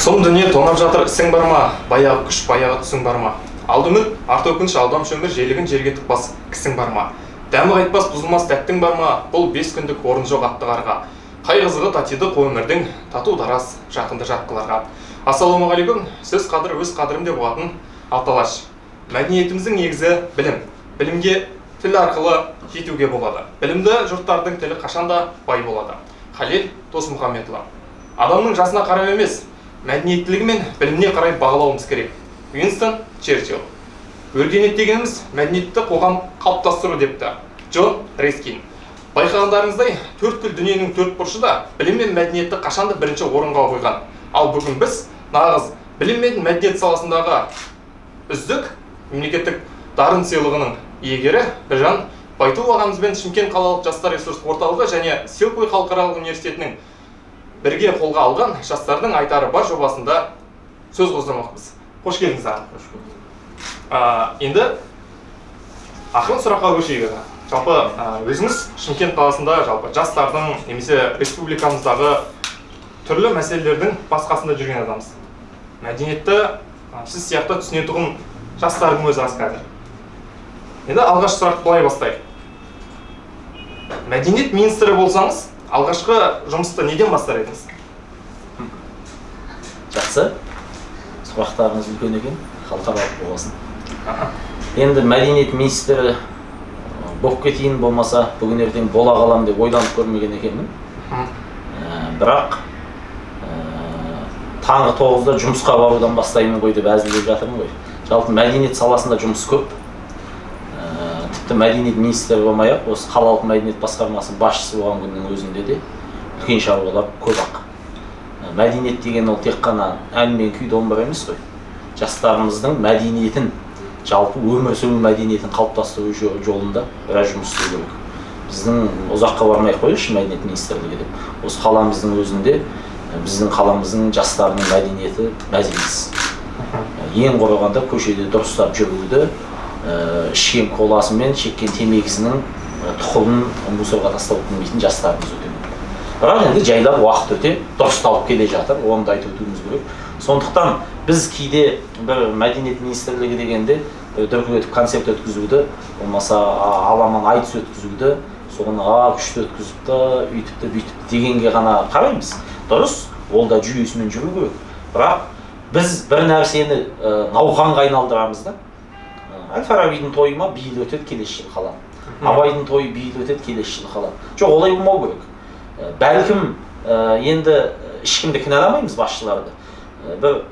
Сұм дүние тонап жатыр, ісің бар ма? Баяғы күш, баяғы түсің бар ма? Алды үміт, арты өкініш, алдамшы өмір желігін жерге тықпас кісің бар ма? Дәмі қайтпас, бұзылмас тәттің бар ма? Бұл бес күндік орын жоқ атты қарға. Қай қызығы татиды қу өмірдің, тату дараз жақынды жат. Ассалаумағалейкум, сөз қадір өз қадірім деп ұғатын Алты Алаш. Мәдениетіміздің негізі білім. Білімге тіл арқылы жетуге болады. Білімді жұрттардың тілі қашанда бай болады. Халел Досмұхамедұлы. Адамның жасына қарап емес, мәдениеттілігі мен біліміне қарай бағалауымыз керек. Уинстон Черчилль. Өркениет дегеніміз мәдениетті қоғам қалыптастыру депті Джон Рескин. Байқағандарыңыздай, төрткүл дүниенің төрт бұрышы да білім мен мәдениетті қашанда бірінші орынға қойған. Ал бүгін біз нағыз білім мен мәдениет саласындағы үздік мемлекеттік дарын сыйлығының иегері Біржан Байтуов ағамызбен Шымкент қалалық жастар ресурстық орталығы және Силквей халықаралық университетінің бірге қолға алған «Жастардың айтары бар» жобасында сөз қоздырмақпыз. Қош келдіңіз, аға. Қош көрдік. Енді ақырын сұраққа көшейік, аға. Жалпы өзіңіз Шымкент қаласында жалпы жастардың немесе республикамыздағы түрлі мәселелердің бас қасында жүрген адамсыз. Мәдениетті сіз сияқты түсінетұғын жастардың өзі аз қазір. Енді алғашқы сұрақты былай бастайық: мәдениет министрі болсаңыз, алғашқы жұмысты неден бастар едіңіз? Жақсы, сұрақтарыңыз үлкен екен, халықаралық болғасын. Енді мәдениет министрі болып кетейін, болмаса бүгін ертең бола қаламын деп ойланып көрмеген екенмін. Бірақ таңғы 9-да жұмысқа барудан бастаймын ғой деп әзілдеп жатырмын ғой. Жалпы мәдениет саласында жұмыс көп. Тіпті мәдениет министрі болмай ақ, осы қалалық мәдениет басқармасының басшысы болған күннің өзінде де үлкен шаруалар көп ақ. Мәдениет деген ол тек қана ән мен күй, домбыра емес қой. Жастарымыздың мәдениетін, жалпы өмір сүру мәдениетін қалыптастыру жолында біраз жұмыс істеу керек. Біздің ұзаққа бармай ақ қояйықшы, мәдениет министрлігі деп, осы қаламыздың өзінде біздің қаламыздың жастарының мәдениеті мәз емес. Ең құрығанда көшеде дұрыстап жүруді, ішкен коласы мен шеккен темекісінің тұқылын мусорға тастауды білмейтін жастарымыз өте көп. Бірақ енді жайлап уақыт өте дұрысталып келе жатыр, оны да айтып өтуіміз керек. Сондықтан біз кейде бір мәдениет министрлігі дегенде бір дүркіретіп концерт өткізуді, болмаса аламан айтыс өткізуді, соны күшті өткізіпті, үйтіпті, бүйтіпті дегенге ғана қараймыз. Дұрыс, ол да жүйесімен жүру керек. Бірақ біз бір нәрсені науқанға айналдырамыз да. Әл Фарабидің тойы ма, биыл өтеді, келесі жылы қалады. Абайдың тойы биыл өтеді, келесі жылы қалады. Жоқ, олай болмау керек. Бәлкім енді ешкімді кінәламаймыз, басшыларды. Бір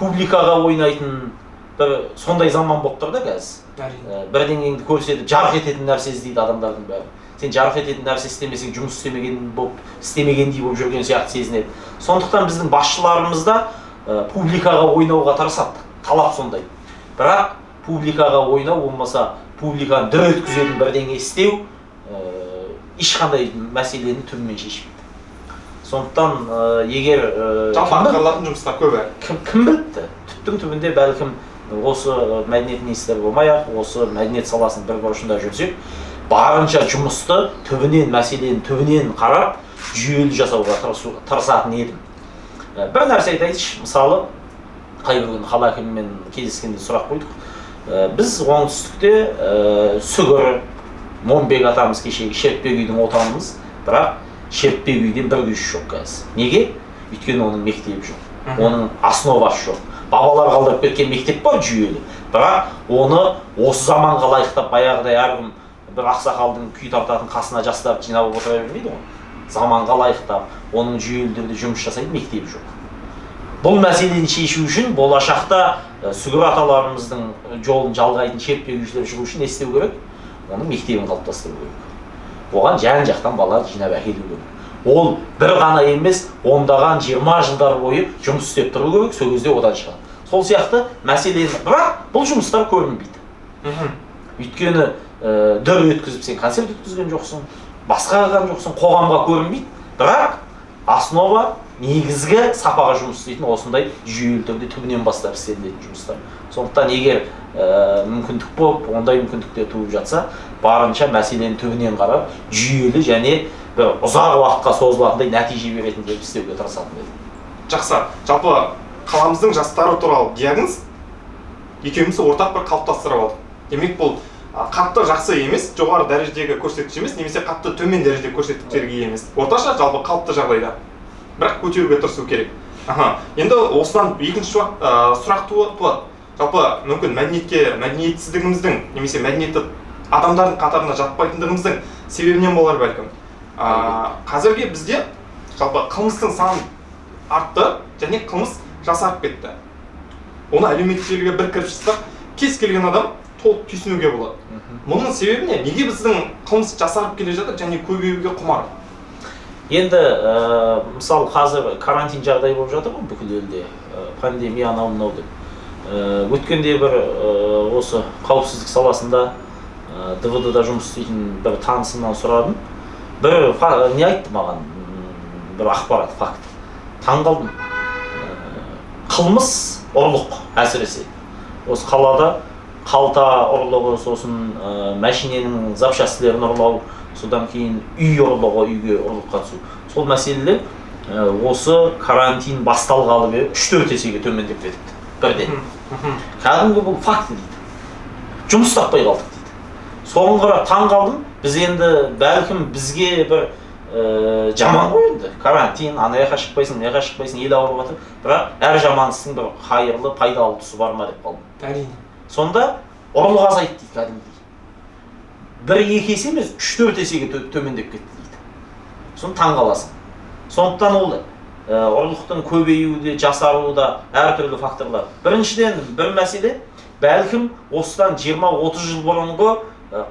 публикаға ойнайтын бір сондай заман болып тұр да қазір. Бірдеңеңді көрсетіп, жарқ ететін нәрсе іздейді адамдардың бәрі. Сен жарқ ететін нәрсе істемесең, жұмыс істемеген болып, істемегендей болып жүрген сияқты сезінеді. Сондықтан біздің басшыларымыз да публикаға ойнауға тырысады, талап сондай. Бірақ публикаға ойнау, болмаса публиканы дүр еткізетін бірдеңе істеу ешқандай мәселені түбімен шешпейді. Сондықтан егер Жалпы кім атқарылатын жұмыстар көп әлі. Кім біліпті, түптің түбінде бәлкім осы мәдениет министрі болмай ақ, осы мәдениет саласының бір бұрышында жүрсек, барынша жұмысты түбінен, мәселені түбінен қарап, жүйелі жасауға тырысатын едім. Бір нәрсе айтайыншы. Мысалы, қай бір күні қала әкімімен кездескенде сұрақ қойдық. Біз оңтүстікте Сүгір Момбек атамыз, кешегі шертпе күйдің отанымыз, бірақ шертпе күйден бір күйші жоқ қазір. Неге? Өйткені оның мектебі жоқ, оның основасы жоқ. Бабалар қалдырып кеткен мектеп бар жүйелі, бірақ оны осы заманға лайықтап, баяғыдай әркім бір ақсақалдың күй тартатын қасына жастарды жинап отыра бермейді ғой. Заманға лайықтап, оның жүйелі түрде жұмыс жасайтын мектебі жоқ. Бұл мәселені шешу үшін, болашақта Сүгір аталарымыздың жолын жалғайтын шертпе күйшілер шығу үшін не істеу керек? Оның мектебін қалыптастыру керек, оған жан жақтан бала жинап әкелу керек. Ол бір ғана емес, ондаған, 20 жылдар бойы жұмыс істеп тұру керек, сол кезде одан шығады. Сол сияқты мәселені, бірақ бұл жұмыстар көрінбейді. Өйткені дүр өткізіп сен концерт өткізген жоқсың, басқа қылған жоқсың, қоғамға көрінбейді. Бірақ основа, негізгі сапаға жұмыс істейтін осындай жүйелі түрде түбінен бастап істелінетін жұмыстар. Сондықтан егер мүмкіндік болып, ондай мүмкіндіктер туып жатса, барынша мәселені түбінен қарап, жүйелі және бір ұзақ уақытқа созылатындай нәтиже беретін деп істеуге тырысатын едім. Жақсы. Жалпы қаламыздың жастары туралы диагноз екеуміз ортақ бір қалыптастырып алдық. Демек, бұл қатты жақсы емес, жоғары дәрежедегі көрсеткіш емес, немесе қатты төмен дәрежедегі көрсеткіштерге ие емес. Орташа, жалпы қалыпты жағдайда. Бірақ көтеруге тырысу керек. Аха. Енді осыдан екінші сұрақ туады. Жалпы мүмкін мәдениетке, мәдениетсіздігіміздің немесе мәдениетті адамдардың қатарына жатпайтындығымыздың себебінен болар бәлкім. Қазірге бізде жалпы қылмыстың саны артты және қылмыс жасарып кетті. Оны әлеуметтік желіге бір кіріп шықсақ, кез келген адам толық түйсінуге болады. Мұның себебі не? Неге біздің қылмыс жасарып келе жатыр және көбеюге құмар? Енді мысалы, қазір карантин жағдайы болып жатыр ғой бүкіл елде, пандемия анау мынау деп. Өткенде бір осы қауіпсіздік саласында ДВД-да жұмыс істейтін бір танысымнан сұрадым. Бір не айтты маған, бір ақпарат, факт. Таң қалдым. Қылмыс, ұрлық әсіресе. Осы қалада қалта ұрлығы, сосын мәшиненің запчастілерін ұрлау, содан кейін үй ұрлығы, үйге ұрлыққа түсу. Сол мәселелер осы карантин басталғалы бері 3-4 есеге төмендеп кетіпті бірден. Кәдімгі бұл факт дейді. Жұмыс таппай қалдық дейді. Соған қарап таң қалдым. Біз енді бәлкім бізге бір жаман ғой енді карантин, ана жаққа шықпайсың, мына жаққа шықпайсың, ел ауырып жатыр. Бірақ әр жаман істің бір қайырлы, пайдалы тұсы бар ма деп қалдым. Әрине. Сонда ұрлық азайды дейді кәдімгідей. 1-2 есе емес, 3-4 есеге төмендеп кетті дейді. Соны таң қаласың. Сондықтан ол ұрлықтың көбеюі де, жасаруы да әртүрлі факторлар. Біріншіден бір мәселе, бәлкім осыдан 20-30 жыл бұрынғы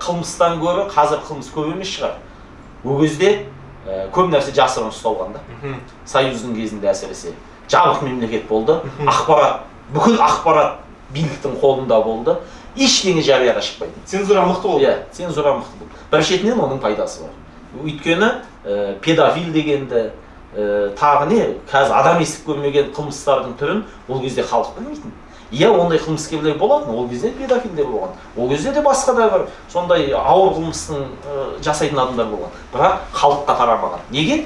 қылмыстан гөрі қазір қылмыс көп емес шығар. Ол кезде көп нәрсе жасырын ұсталған да. Союздың кезінде әсіресе жабық мемлекет болды. Ақпарат, бүкіл ақпарат биліктің қолында болды. Ештеңе жарияға шықпайтын. Цензура мықты болды. Иә, цензура мықты болды. Бір шетінен оның пайдасы бар. Өйткені педофил дегенді, тағы не, қазір адам естіп көрмеген қылмыстардың түрін ол кезде халық білмейтін. Иә, ондай қылмыскерлер болатын, ол кезде педофилдер болған. Ол кезде де басқа да бір сондай ауыр қылмыстың жасайтын адамдар болған. Бірақ халыққа тарамаған. Неге?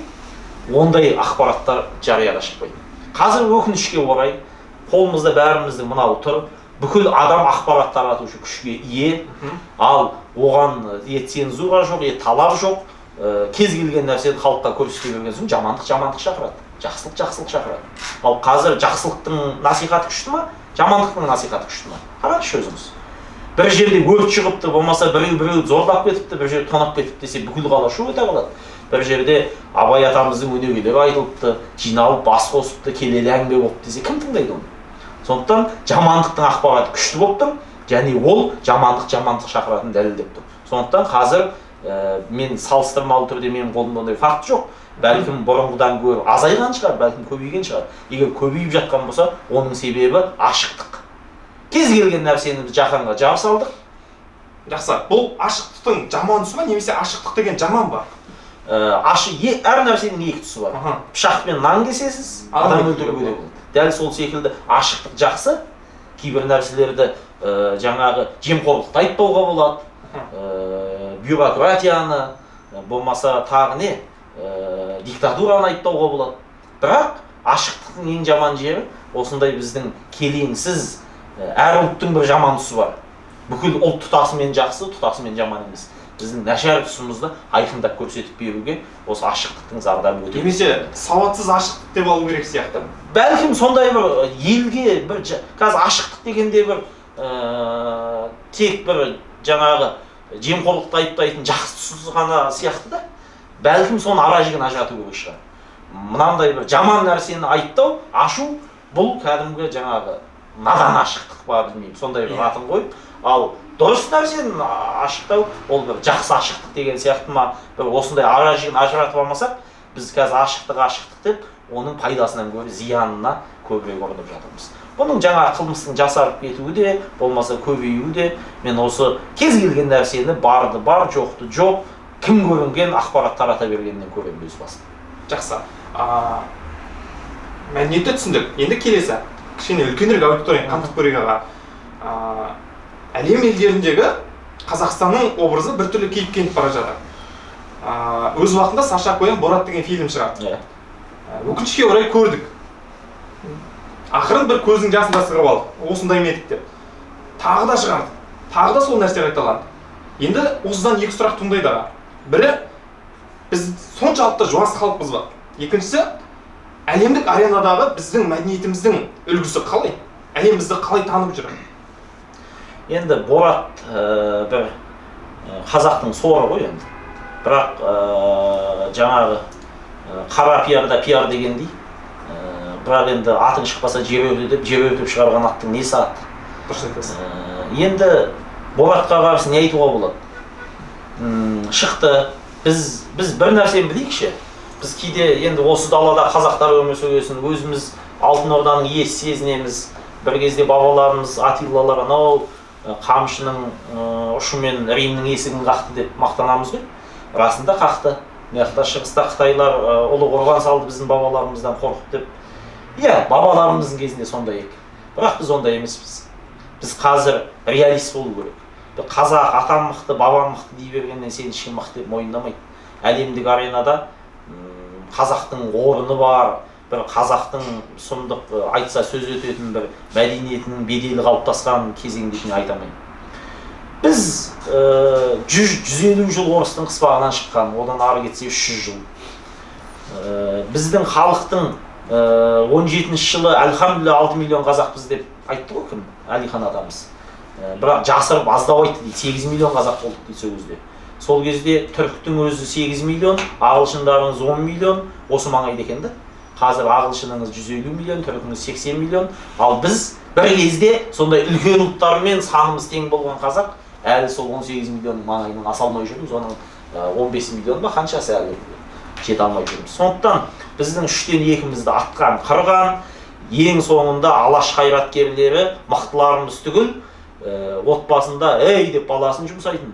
Ондай ақпараттар жарияға шықпайды. Қазір өкінішке орай қолымызда бәріміздің мынау тұр. Бүкіл адам ақпарат таратушы күшке ие. Ал оған е цензура жоқ, е талап жоқ. Кез келген нәрсені халыққа көрсете берген соң жамандық жамандық шақырады, жақсылық жақсылық шақырады. Ал қазір жақсылықтың насихаты күшті ма, жамандықтың насихаты күшті ма? Қараңызшы өзіңіз. Бір жерде өрт шығыпты, болмаса біреу біреуді зорлап кетіпті, бір жерде тонап кетіпті десе, бүкіл қала шу ете қалады. Бір жерде Абай атамыздың өнегелері айтылыпты, жиналып бас қосыпты, келелі әңгіме болыпты десе, кім тыңдайды оны? Сондықтан жамандықтың ақпараты күшті болып тұр, және ол жамандық жамандық шақыратынын дәлелдеп тұр. Сондықтан қазір мен салыстырмалы түрде менің қолымда ондай факт жоқ. Бәлкім бұрынғыдан гөрі азайған шығар, бәлкім көбейген шығар. Егер көбейіп жатқан болса, оның себебі ашықтық. Кез келген нәрсені біз жаһанға жар салдық. Жақсы. Бұл ашықтықтың жаман тұсы ма, немесе ашықтық деген жаман ба? Әр нәрсенің екі тұсы бар. Пышақпен нан кесесіз, адам өлтіруге де болады. Дәл сол секілді ашықтық жақсы. Кейбір нәрселерді жаңағы жемқорлықты айыптауға болады, бюрократияны, болмаса тағы не, диктатураны айыптауға болады. Бірақ ашықтықтың ең жаман жері осындай біздің келеңсіз, әр ұлттың бір жаман тұсы бар. Бүкіл ұлт тұтасымен жақсы, тұтасымен жаман емес. Біздің нашар тұсымызды айқындап көрсетіп беруге осы ашықтықтың зардабы өте. Немесе сауатсыз ашықтық деп алу керек сияқты. Бәлкім сондай бір елге бір қазір ашықтық дегенде бір тек бір жаңағы жемқорлықты айыптайтын жақсы тұсы ғана сияқты да. Бәлкім соны ара жігін ажырату керек шығар. Мынандай бір жаман нәрсені айыптау, ашу, бұл кәдімгі жаңағы надан ашықтық па білмеймін, сондай бір атын қойып, ал дұрыс нәрсені ашықтау, ол бір жақсы ашықтық деген сияқты ма, бір осындай ара жігін ажыратып алмасақ, біз қазір ашықтық ашықтық деп, оның пайдасынан гөрі зиянына көбірек ұрынып жатырмыз. Бұның жаңа қылмыстың жасарып кетуі де, болмаса көбеюі де, мен осы кез келген нәрсені барды бар, жоқты жоқ, кім көрінген ақпарат тарата бергеннен көремін өз басым. Жақсы. Мәдениетті түсіндік. Енді келесі, кішкене үлкенірек аудиторияны қамтып көрейік аға. Әлем елдеріндегі Қазақстанның образы біртүрлі кейіпке еніп бара жатыр. Өз уақытында Саша Коэн Борат деген фильм шығарды. Өкінішке орай көрдік. Ақырын бір көзінің жасын да сығып алды. Осындай ма едік деп. Тағы да шығарды. Тағы да сол нәрсе қайталанды. Енді осыдан екі сұрақ туындайды аға. Бірі, біз соншалықты жуас халықпыз ба? Екіншісі, әлемдік аренадағы біздің мәдениетіміздің үлгісі қалай? Әлем бізді қалай танып жүр? Енді Борат бір қазақтың соры ғой енді. Бірақ жаңағы қара пиарда пиар дегендей, бірақ енді атың шықпаса жер өрте деп, жер өртеп шығарған аттың несі ат? Дұрыс айтасыз. Енді Боратқа қарсы не айтуға болады? Шықты. Біз бір нәрсені білейікші. Біз кейде енді осы далада қазақтар өмір сүргесін, өзіміз Алтын Орданың иесі сезінеміз. Бір кезде бабаларымыз Атиллалар анау қамшының ұшымен Римнің есігін қақты деп мақтанамыз ғой. Расында қақты. Мына жақта шығыста қытайлар ұлы қорған салды біздің бабаларымыздан қорқып деп. Иә, бабаларымыздың кезінде сондай ек. Бірақ біз ондай емеспіз. Біз қазір реалист болу керек. Қазақ атам мықты, бабам мықты дей бергеннен сені ешкім мықты деп мойындамайды. Әлемдік аренада қазақтың орны бар, бір қазақтың сұмдық айтса сөз өтетін бір мәдениетінің беделі қалыптасқан кезең деп мен айта алмаймын. Біз 150 жыл орыстың қыспағынан шыққан, одан ары кетсе 300 жыл. Біздің халықтың 17 жылы әлхамдулилля 6 миллион қазақпыз деп айтты ғой кім? Әлихан атамыз. Бірақ жасырып аздау айтты дейді, 8 миллион қазақ болдық дейді сол кезде. Сол кезде түріктің өзі 8 миллион, ағылшындарыңыз 10 миллион, осы маңайда екен да. Қазір ағылшыныңыз 150 миллион, түркіңіз 80 миллион. Ал біз бір кезде сондай үлкен ұлттармен санымыз тең болған қазақ, әлі сол 18 миллионның маңайынан аса алмай жүрміз, оның 15 миллион ба қаншасы әлі жете алмай жүрміз. Сондықтан біздің 3-тен 2-мізді атқан, қырған, ең соңында алаш қайраткерлері мықтыларымыз түгіл, отбасында ей деп баласын жұмсайтын,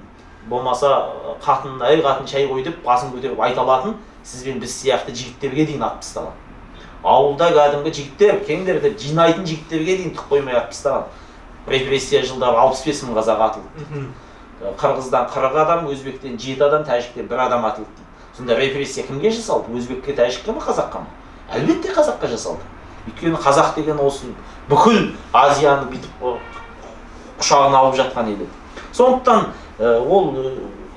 болмаса қатынына ей қатын шай қой деп басын көтеріп айта алатын сіз бен біз сияқты жігіттерге дейін атып тастаған. Ауылда кәдімгі жігіттер, кеңдер деп жинайтын жігіттерге дейін түк қоймай атып тастаған. Репрессия жылдары 65 мың қазақ атылды. Қырғыздан 40 адам, өзбектен 7 адам, тәжіктен 1 адам атылды дейді. Сонда репрессия кімге жасалды? Өзбекке, тәжікке ме, қазаққа ма? Әлбетте қазаққа жасалды. Өйткені қазақ деген осы бүкіл Азияны бүйтіп құшағына алып жатқан ел еді. Сондықтан ол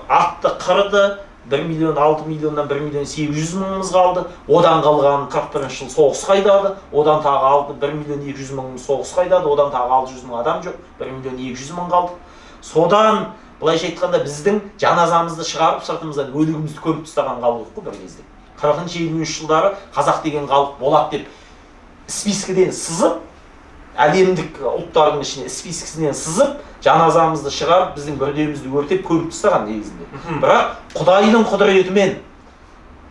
атты қырды, 1 миллион 6 миллионнан 1 миллион 800 мыңымыз қалды. Одан қалған 41 жыл соғыс қайдады, одан тағы алды 1 миллион 200 мыңымыз соғыс қайдады, одан тағы 600 мың адам жоқ, 1 миллион 200 мың қалды. Содан былайша айтқанда біздің жаназамызды шығарып сыртымыздан өлігімізді көміп тастаған халық қой бір кезде. 40-50 жылдары қазақ деген халық болады деп спискіден сызып, әлемдік ұлттардың ішіне спискісінен сызып, жаназамызды шығарып, біздің мүрдемізді өртеп көміп тастаған негізінде. Бірақ Құдайдың құдіретімен,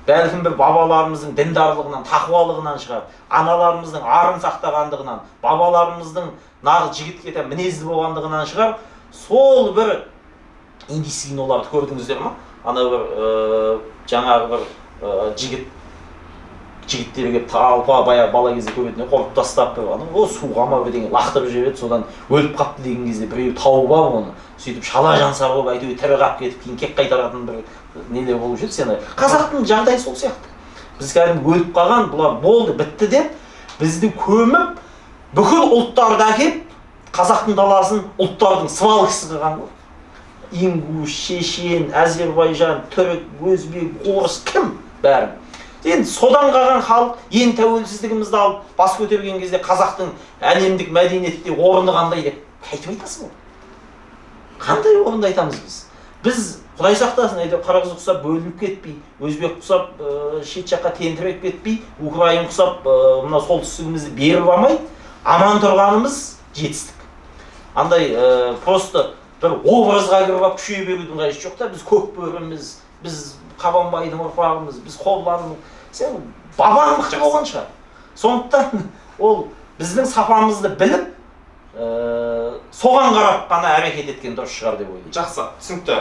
бәлкім бір бабаларымыздың діндарлығынан, тақуалығынан шығар, аналарымыздың арын сақтағандығынан, бабаларымыздың нағыз жігітке тән мінезді болғандығынан шығар, сол бір индийский киноларды көрдіңіздер ма? Ана бір жаңағы бір жігіттер келіп талпа баяғы бала кезде көретін ұрып тастап бір ана о суға ма бірдеңе лақтырып жібереді, содан өліп қалыпты деген кезде біреу тауып алып оны сөйтіп шала жансар болып әйтеуір тірі қалып кетіп кейін кек қайтаратын бір нелер болып жүреді. Сені қазақтың жағдайы сол сияқты. Біз кәдімгі өліп қалған, бұлар болды бітті деп бізді көміп бүкіл ұлттарды әкеп қазақтың даласын ұлттардың свалкасы қылған ғой. Ингуш, шешен, әзербайжан, түрік, өзбек, орыс кім бәрін. Енді содан қалған халық ең тәуелсіздігімізді алып бас көтерген кезде қазақтың әлемдік мәдениетте орны қандай деп қайтып айтасың ғой? Қандай орынды айтамыз біз? Біз Құдай сақтасын, әйтеуір қырғыз құсап бөлініп кетпей, өзбек құсап шет жаққа тентіреп кетпей, украин құсап мына солтүстігімізді беріп алмай, аман тұрғанымыз жетістік. Андай просто бір образға кіріп алып күшейе берудің қажеті жоқ та. Біз көкбөріміз, біз Қабанбайдың ұрпағымыз, біз Қобыланның. Сен бабаң мықты болған шығар. Сондықтан ол біздің сапамызды біліп, соған қарап қана әрекет еткен дұрыс шығар деп ойлаймын. Жақсы, түсінікті.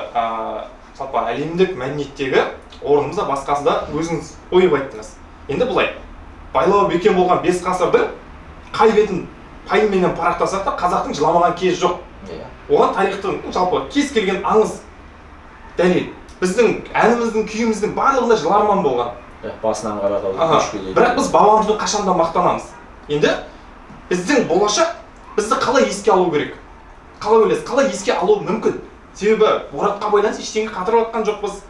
Жалпы әлемдік мәдениеттегі орнымыз да басқасы да өзіңіз ойып айттыңыз. Енді былай, байлауы бекем болған 5 ғасырдың қай бетін пайымменен парақтасақ та қазақтың жыламаған кезі жоқ. Оған тарихтың жалпы кез келген аңыз дәлел. Біздің әніміздің, күйіміздің барлығында жыларман болған. Басынан Қаратаудың көшпелері. Бірақ біз бабамызбен қашанда мақтанамыз. Енді Біздің болашақ бізді қалай еске алу керек? Қалай ойлайсыз, қалай еске алу мүмкін? Себебі Боратқа байланысты ештеңе қатырып жатқан жоқпыз.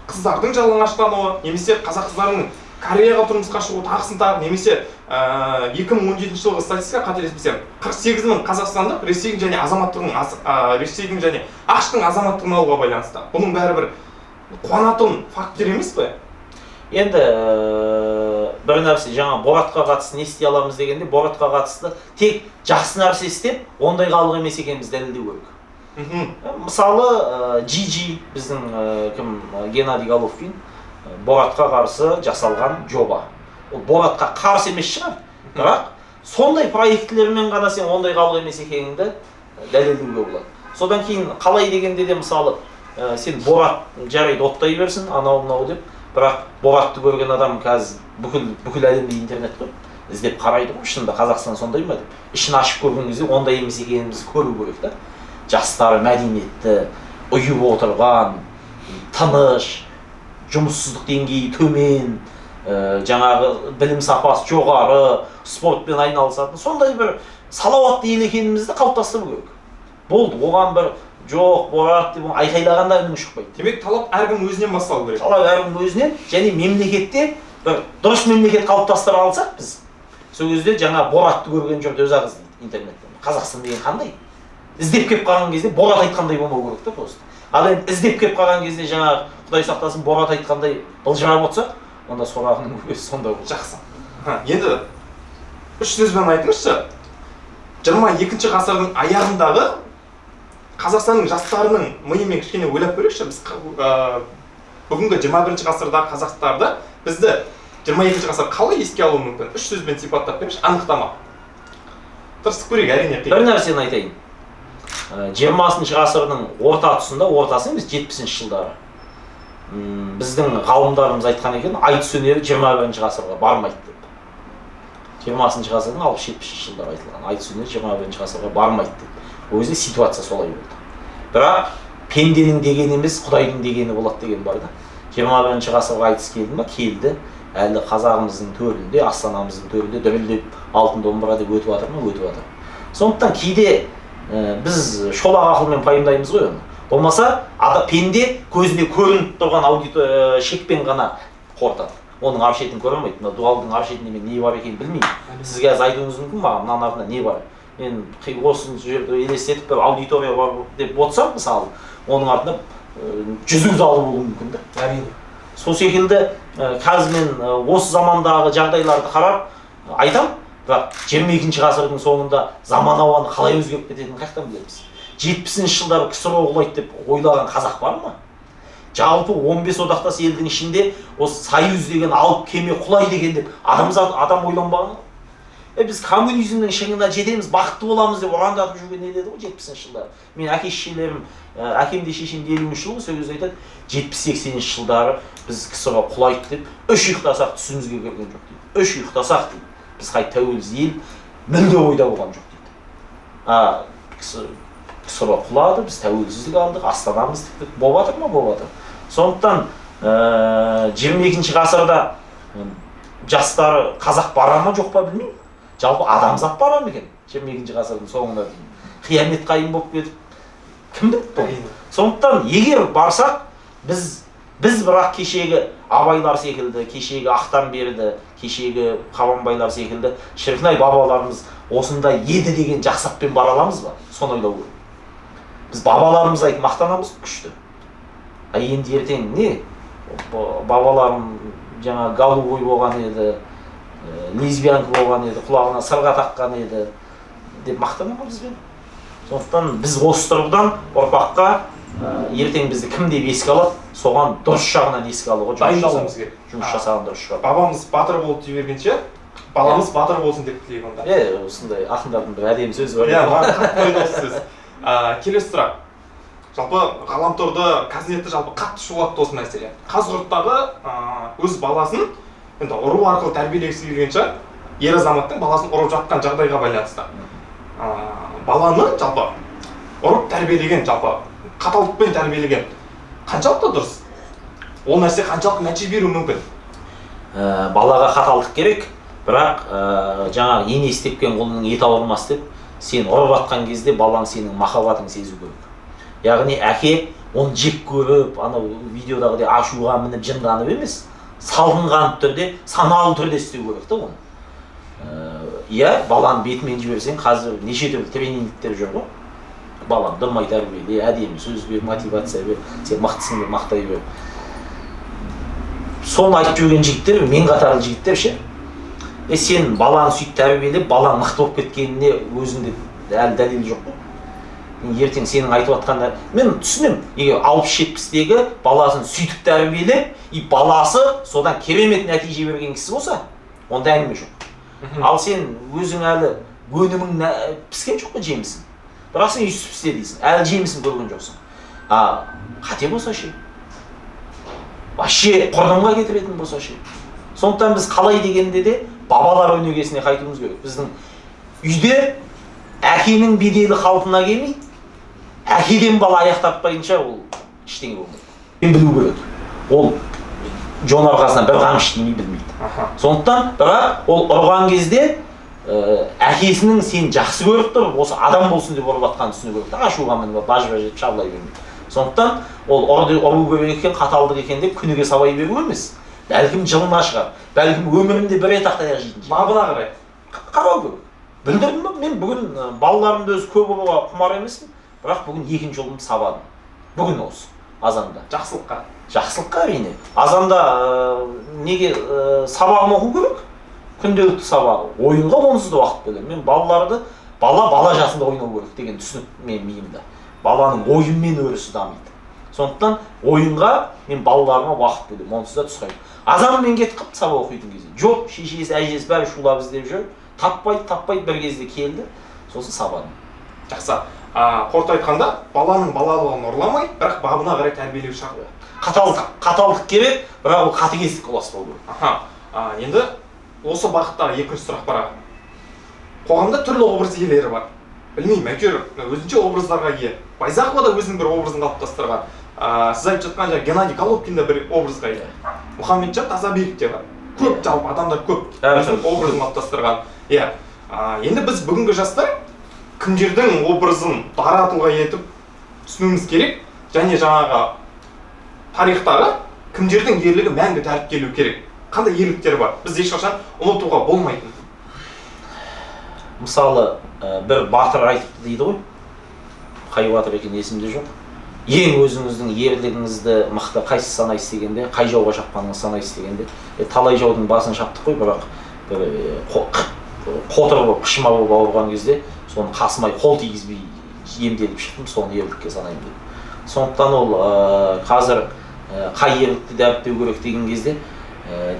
Қыздардың жалаңаштануы, немесе қазақ қыздарының Кореяға тұрмысқа шығуы, тағысын тағы, немесе 2017 жылғы статистика, қателеспесем, 48 мың қазақстандық Ресейдің және азаматтығын, Ресейдің және АҚШ-тың азаматтығын алуға байланысты. Бұның бәрі бір қуанатын факттер емес пе? Енді бір нәрсе, жаңа Боратқа қатысты не істей аламыз дегенде, Боратқа қатысты тек жақсы нәрсе істеп, ондай халық емес екенімізді дәлелдеу керек. Мысалы, GG біздің кім, Геннадий Головкин, Боратқа қарсы жасалған жоба. Ол Боратқа қарсы емес шығар, бірақ сондай проектілермен ғана сен ондай халық емес екеніңді дәлелдеуге болады. Содан кейін қалай дегенде де, мысалы, сен Борат жарайды оттай берсін, анау мынау деп, бірақ Боратты көрген адам қазір бүкіл әлемде интернет қой, іздеп қарайды ғой, шынында Қазақстан сондай ма деп. Ішін ашып көрген кезде ондай емес екенімізді көру керек та. Жастары мәдениетті, ұйып отырған, тыныш, жұмыссыздық деңгейі төмен, жаңағы білім сапасы жоғары, спортпен айналысатын сондай бір салауатты ел екенімізді қалыптастыру керек. Болды, оған бір жоқ, Борат деп айқайлағанда үнің шықпайды. Демек, талап әркім өзінен басталу керек. Талап әркім өзінен, және мемлекетте бір дұрыс мемлекет қалыптастыра алсақ біз, сол кезде жаңа Боратты көрген жұрт өзі-ақ іздейді интернеттен. Қазақстан деген қандай? Іздеп келіп қалған кезде Борат айтқандай болмау керек та просто. Ал енді іздеп келіп қалған кезде жаңағы Құдай сақтасын Борат айтқандай былжырап отырсақ, онда сорағының көкесі сонда болады. Жақсы. Енді үш сөзбен айтыңызшы, 22 ғасырдың аяғындағы Қазақстанның жастарының миымен кішкене ойлап көрейікші. Біз бүгінгі 21 ғасырдағы қазақтарды, бізді 22 ғасыр қалай еске алуы мүмкін? Үш сөзбен сипаттап беріңізші, анықтама. Тырысып көрейік, әрине қиын. Бір нәрсені айтайын. 20 ғасырдың орта тұсында, ортасы емес, 70 жылдары. Біздің ғалымдарымыз айтқан екен, айтыс өнері 21 ғасырға бармайды деп. 20 ғасырдың 60-70 жылдары айтылған айтыс өнері 21 ғасырға бармайды деп. Ол кезде ситуация солай болды. Бірақ пенденің дегені емес, Құдайдың дегені болады деген бар да. 21 ғасырға айтыс келді ма? Келді. Әлі қазағымыздың төрінде, астанамыздың төрінде дүрілдеп алтын домбыра деп өтіп жатыр ма? Өтіп жатыр. Сондықтан кейде біз шолақ ақылмен пайымдаймыз ғой оны. Болмаса, пенде көзіне көрініп тұрған шекпен ғана қорытады. Оның ар шетін көре алмайды. Мына дуалдың ар шетінде мен не бар екенін білмеймін. Сіз қазір айтуыңыз мүмкін маған, мынаның артында не бар? Мен осы жерді елестетіп бір аудитория бар деп отырсам, мысалы, оның артында жүзу залы болуы мүмкін да. Әрине. Сол секілді қазір мен осы замандағы жағдайларды қарап айтам, бірақ 22 ғасырдың соңында заман ауаны қалай өзгеріп кететінін қаяқтан білеміз? 70 жылдары КСРО құлайды деп ойлаған қазақ бар ма? Жалпы 15 одақтас елдің ішінде осы Союз деген алып кеме құлайды екен деп адам ойланбаған ғой. Біз коммунизмнің шыңына жетеміз, бақытты боламыз деп ұрандатып жүрген ел еді ғой 70 жылдары. Мен әке шешелерім, әкем де шешем де 53 жыл ғой, сол кезде айтады, 70-80 жылдары біз КСРО құлайды деп үш ұйықтасақ түсімізге кірген жоқ дейді. Үш ұйықтасақ дейді. Біз қайта тәуелсіз ел мүлде ойда болған жоқ дейді. КСРО құлады, біз тәуелсіздік алдық, астанамыз тіктік. Болып жатыр ма? Болып жатыр. Сондықтан 22 ғасырда жастары қазақ бара ма жоқ па білмеймін. Жалпы адамзат бара ма екен 22 ғасырдың соңына дейін? Қиямет қайым болып кетіп, кім біледі оны? Сондықтан егер барсақ, біз бірақ кешегі Абайлар секілді, кешегі Ақтамберді, кешегі Қабанбайлар секілді шіркінай бабаларымыз осындай еді деген жақсатпен бара аламыз ба? Соны ойлау керек. Біз бабаларымыз айтып мақтанамыз күшті. А енді ертең не? Бабаларым жаңа голубой болған еді, лесбиянка болған еді, құлағына сырға таққан еді деп мақтана ма бізбен? Сондықтан біз осы тұрғыдан ұрпаққа ертең бізді кім деп еске алады, соған дұрыс жағынан еске алуға дайындалуымыз керек. Жұмыс жасаған дұрыс шығар. Бабамыз батыр болды дей бергенше, баламыз батыр болсын деп тілейік онда. Осындай ақындардың бір әдемі сөзі бар. Иә, маған қатты ұнайды осы сөз. Келесі сұрақ. Жалпы ғаламторды, Казнетті жалпы қатты шулатты осы мәселе. Қазығұрттағы өз баласын енді ұру арқылы тәрбиелегісі келген шығар, ер азаматтың баласын ұрып жатқан жағдайға байланысты. Баланы жалпы ұрып тәрбиелеген, жалпы қаталдықпен тәрбиелеген қаншалықты дұрыс? Ол нәрсе қаншалықты нәтиже беруі мүмкін? Балаға қаталдық керек, Бірақ жаңағы енесі тепкен құлынның еті ауырмас деп, сен ұрып атқан кезде балаң сенің махаббатыңды сезу керек. Яғни әке оны жек көріп, анау видеодағыдай ашуға мініп жынданып емес, салқынқанды түрде, саналы түрде істеу керек та оны. Иә, баланы бетімен жіберсең, қазір неше түрлі тренингтер жүр ғой. Баланы дұрмай тәрбиеле, әдемі сөз бер, мотивация бер, сен мықтысың деп мақтай бер. Соны айтып жүрген жігіттер, мен қатарлы жігіттер ше. Сен баланы сөйтіп тәрбиелеп, балаң мықты болып кеткеніне өзіңде әлі дәлел жоқ қой. Ертең сенің айтып жатқан, мен түсінемін, егер 60-70-тегі баласын сөйтіп тәрбиелеп, и баласы содан керемет нәтиже берген кісі болса, онда әңгіме жоқ. Ал сен өзің әлі өнімің піскен жоқ қой, жемісің. Бірақ сен өйстіп істе дейсің, әлі жемісін көрген жоқсың. А қате болса ше? Вообще құрдымға кетіретін болса ше? Сондықтан біз қалай дегенде де бабалар өнегесіне қайтуымыз керек. Біздің үйде әкенің беделі қалпына келмей, әкеден бала аяқ тартпайынша ол ештеңе болмайды. Мен білу керек. Ол жон арқасынан бір қамшы тимей білмейді. Сондықтан бірақ ол ұрған кезде әкесінің сені жақсы көріп тұр, осы адам болсын деп ұрып жатқанын түсіну керек та, ашуға мініп баж-баж етіп шабылай бермейді. Сондықтан ол ұру керек екен, қаталдық екен деп күніге сабай беру емес. Бәлкім жылына шығар, бәлкім өмірінде бір рет ақ таяқ жейтін шығар. Бабына қарай. Қарау керек. Білдірдім бе? Мен бүгін балаларымды өзі көп ұруға құмар емеспін, бірақ бүгін екінші ұлымды сабадым. Бүгін осы азанда. Жақсылыққа. Жақсылыққа әрине. Азанда неге сабағын оқу керек? Күнделікті сабағы. Ойынға онсыз да уақыт бөлемін. Мен балаларды бала жасында ойнау керек деген түсінік менің миымда. Баланың ойынмен өрісі дамиды. Сондықтан ойынға мен балаларыма уақыт бөлемін. Онсыз да түсірмеймін. Азанмен кетіп қалыпты сабақ оқитын кезде. Жоқ, шешесі, әжесі бәрі шулап іздеп жүр. Таппайды, бір кезде келді. Сосын сабадым. Жақсы. Қорыта айтқанда, баланың балалығын ұрламай, бірақ бабына қарай тәрбиелеу шарт. Қаталдық керек, бірақ ол қатыгездікке ұласпау керек. Енді осы бағыттағы екінші сұрақ бар. Қоғамда түрлі образ иелері бар. Білмеймін, әйтеуір өзінше образдарға ие. Байзақова да өзінің бір образын қалыптастырған. Сіз айтып жатқан жаңа Геннадий Головкин да бір образға ие. Мұхамеджан Тазабеков те бар. Көп жалпы адамдар көп өзінің образын қалыптастырған. Иә. Енді біз бүгінгі жастар кімдердің образын дара тұлға етіп түсінуіміз керек және жаңағы тарихтағы кімдердің ерлігі мәңгі дәріптелу керек. Қандай ерліктер бар? Біз ешқашан ұмытуға болмайтын. Мысалы, бір батыр айтыпты дейді ғой. Қай батыр екен есімде жоқ. Ең өзіңіздің ерлігіңізді мықты қайсы санайсыз дегенде, қай жауға шапқаныңызды санайсыз дегенде, талай жаудың басын шаптық қой, бірақ бір қотыр болып, қышыма болып ауырған кезде соны қасымай қол тигізбей емделіп шықтым, соны ерлікке санаймын деп. Сондықтан ол қазір қай ерлікті дәріптеу керек деген кезде,